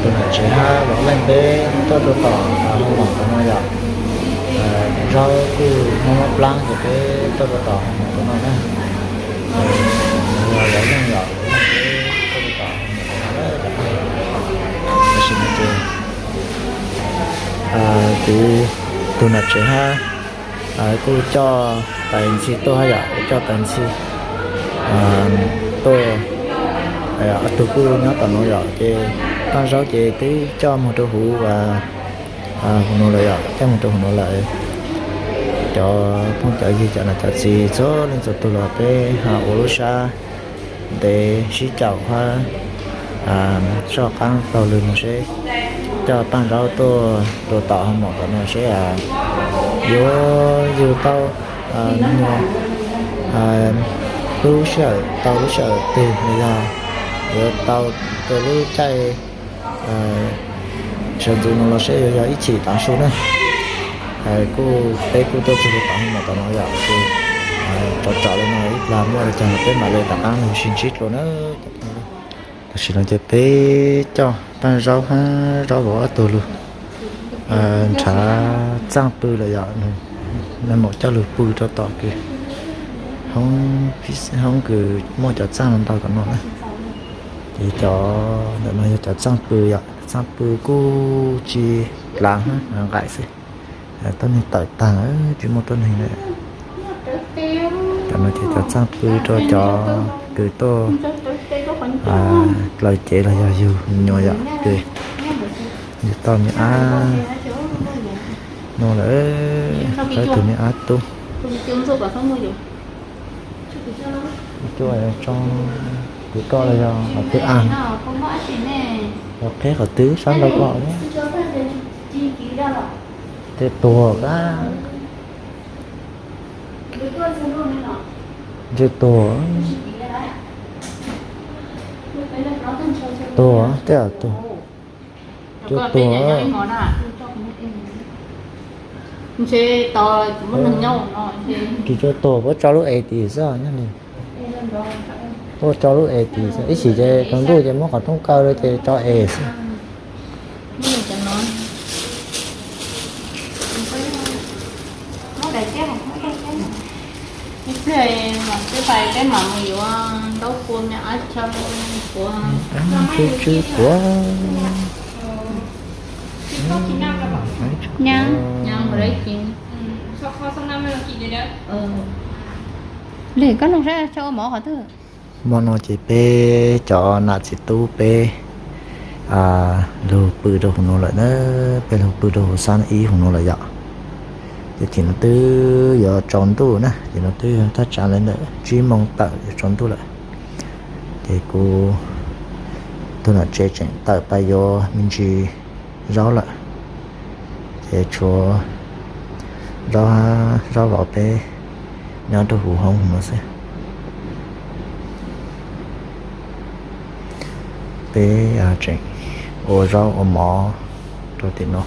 Tus niam tsev hab vauv leej peb tuaj rau tom hoo maum tom no yom. Zaub kuj mob mob plaab ces peb tuaj rau tom hoo maum tom no na. Vauv leej yom, vauv leej peb tuaj rau tom hoo maum tom no na cov phooj ywg. Tam sim no ces kuv tus niam tsev hab kuj coj tais ntxhi tuaj hab yom, kuj coj tais ntxhi tuaj. Ob tug kuj nyob tom no yom, ces taaj zaub ces twb coj moog rau huv, huv nuav lawm yom, coj moog rau huv nuav lawm. Cov phooj cov ywg cov nam cov txiv txhua leej txhua tug los peb ho ua lub sab ntev sib caum hab soj qaab taug lw moog seb coj taaj zaub tuaj rau tom hoo maum tom no seb yuav yug tau me nyuam lub sij hawm, tau lub sij hawm twg los yog yuav tau rau lub caij sawv ntxuv no los seb yuav yog ib chim tav su na. Kuj peb kuj tuaj txug rau tom hoo maum tom no yom, ces tsov tsov le no ib plag muaj le caag los peb mam le rov qaab lug sib ntsib dlua na. Tam sim no ces peb coj taaj zaub hab zaub vauv ob tug lug nrhav txaaj pw lawm yom, nais maum coj lug pw rau tom kws hoob kws muaj cov txaaj ntau tom no na. Ces cov ntawm no yog cov txaaj pw yom, txaaj pw kuj tsis dlaav hab, nqaim xwb. Tuab neeg tawm taag, tsis muaj tuab neeg lawm. Cov no ces cov txaaj pw rau cov kws tuaj dlaws cev los yog yug me nyuam yom, ces yug tau me ab no lawm, peb tug me ab tub. Kuv koj los yog qhov twg a? Qhov qheb qhov twg sab nraud ko? Tej tuag a, ntshe tuag, tuag tej tuag, cua tuag. Tsis cua tuag, puab tso lub es tim xwb nyob li. Puab tso lub es tim xwb, ib chim ces tsaus ntuj ces muab qhov rooj kaw rau ces tso es xwb. Ib pliag mam peb pais peb mam mus yuav ntaub pua me ab chaw puav. Tsw tsw puav. Nyab, nyab mus lawm ces. Lwm koj nug saib chaw ua mov qhov twg. Hmo no ces peb cov nam txiv tub peb lug pw rau huv nuav lawm na, peb lug pw rau huv xab ib huv nuav lawm yom. Ces tim no twb yuav tsaus ntuj na, tim no twb thaj tsam li ntawm tsib moos tawm yuav tsaus ntuj lawm. Ces kuv tug nam tsev tseem tawm pais yuav me ntsis zaub lawm. Ces tshuav zaub, zaub vauv peb nyob rau huv hoob no xwb. Peb tseem ua zaub ua mov rau tim no.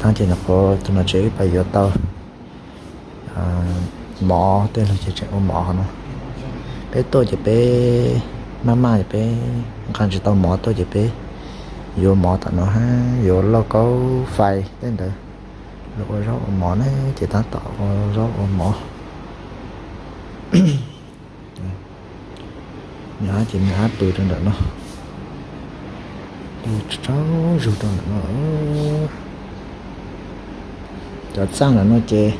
Thaab ces nyuam qhuav tug nam tsev wb pais yuav tau mov tej lug ces tseem ua mov no. Peb tuaj ces peb maj maj ces peb nqa tsis tau mov tuaj ces peb yuav mov tom no hab yuav lauj kaub fais tej ntawd los ua zaub ua mov na, ces tab tom ua zaub ua mov. Nws ab ces nws ab pw rau ntawm no, tsaug zug rau ntawm no. Cov txaaj ntawm no ces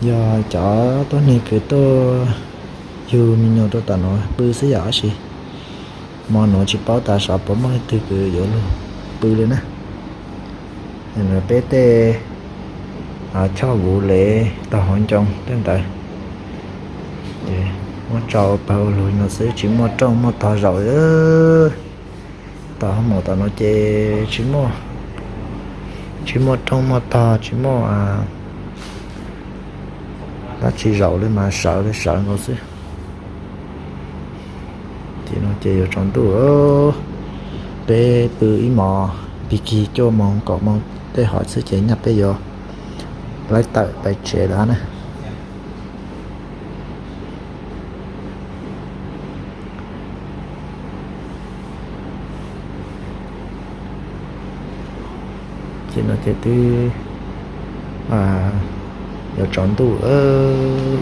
yog cov tuab neeg kws tuaj yug me nyuam rau tom no pw xwb yom, tab sis hmo nuav tsis paub tas xyov puas muaj leej twg kws yuav lug pw li na. Peb tej choj vuv lev taug hauv ncoo tej ntawd, ces muab tsau pawg ua lug no xwb, tsis muaj rooj muaj tog zaum. Tom hoob maum tom no ces tsis muaj, tsis muaj rooj muaj tog, tsis muaj dab tsi zaum li mas sawv li sawv nkaus xwb. Ces no ces yuav tsaus ntuj, peb pw ib hmos, pig kig cuaj moos kaum moos tej hov xwb ces nyaj peb yuav laib tawm pais tsev lawm na. Ces no ces twb yuav tsaus ntuj,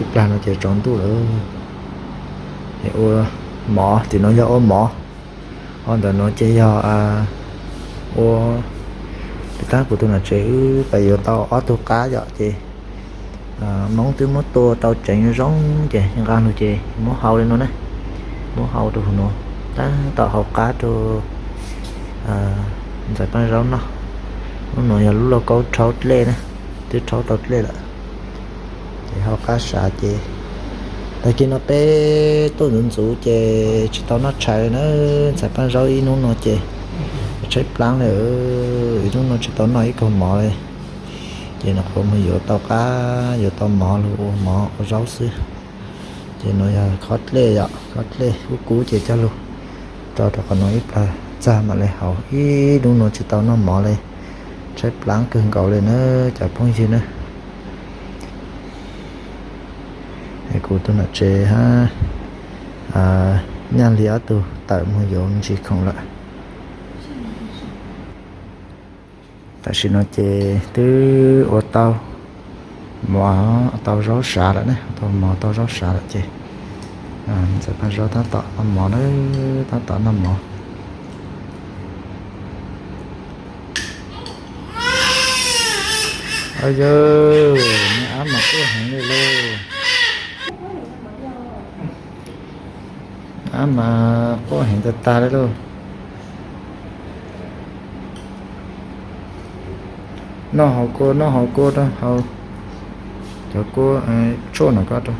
ib plag no ces tsaus ntuj lawm. Es ua mov, tim no yog ua mov, ho ntawm no ces yog ua, tab kuv tus nam tsev wb pais yuav tau ob tug qab yom, ces Hmoob twb muab tua tau tseev zoo ces nqa lug ces muab hau li no na, muab hau rau hauv no, tab tom hau qab rau ntxhais Paj Zaub noj. Lub no yog lub lauj kaub rhaub dlej na, twb rhaub tau dlej lawm. Ces hau qab sav ces tag kis no peb tuaj ntxuv ntxuv ces tsis tau noj tshais na. Ntxhais Paj Zaub ib hnub no ces tshaib plab li, ib hnub no tsis tau noj ib kaug mov li. Ces nws qhuav mus yuav tau qab, yuav tau mov lug ua mov ua zaub xwb. Ces no yog khob dlej yom, khob dlej kub kub ces coj lug rau rau qhov no ib plag txag mam li haus. Ib hnub no tsis tau noj mov li, tshaib plab kawg nkaus li na cov phooj ywg na. Es kuv tus nam tsev hab Nyaj Lis ob tug tawm mus yuav me ntsis khoom lawm. Tam sim no ces twb ua tau mov, ua tau zaub sav lawm ne, ua tau mov tau zaub sav lawm ces ntxhais Paj Zaub tab tom noj mov na, tab tom noj mov. Au yawg, neb ab mas quaj heev li lauj. Ab mas quaj heev tag tag li lauj. Noj hauv kua, noj hauv kua rau, hauv cov kua tshuaj no ko rau.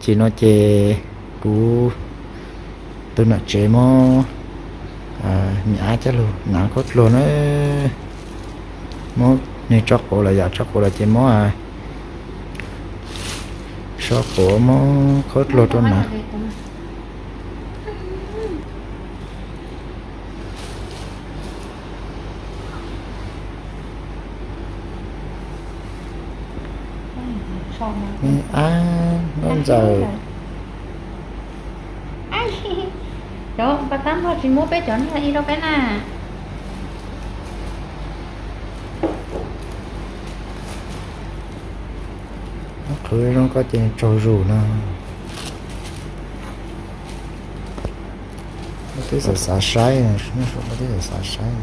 Ces no ces kuv tus nam tsev muab me ab coj lug hnav khaub dluag na. Muab nws tso quav lawm, yog tso quav lawm ces muab so quav muab khaub dluag rau hnav. Me ab, nkauj ntxawm. Cov pas tab nplog tsis muab peb cov nplog ib rau peb na. Qhwv zoo ko ces tsaug zug no. Twb xav xav saib, twb xav xav saib.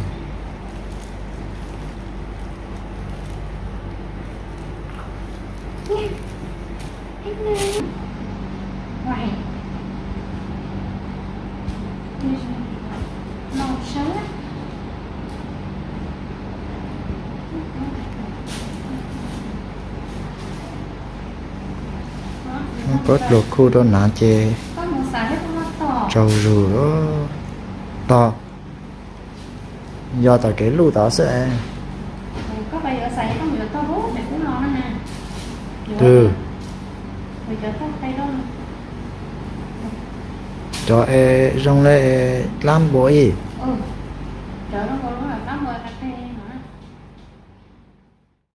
Khaub dluag khuj rau hnav ces tsaug zug tog. Yog tom kev luj tod xwb. Twg? Cov es zoo le dlaab npua ib.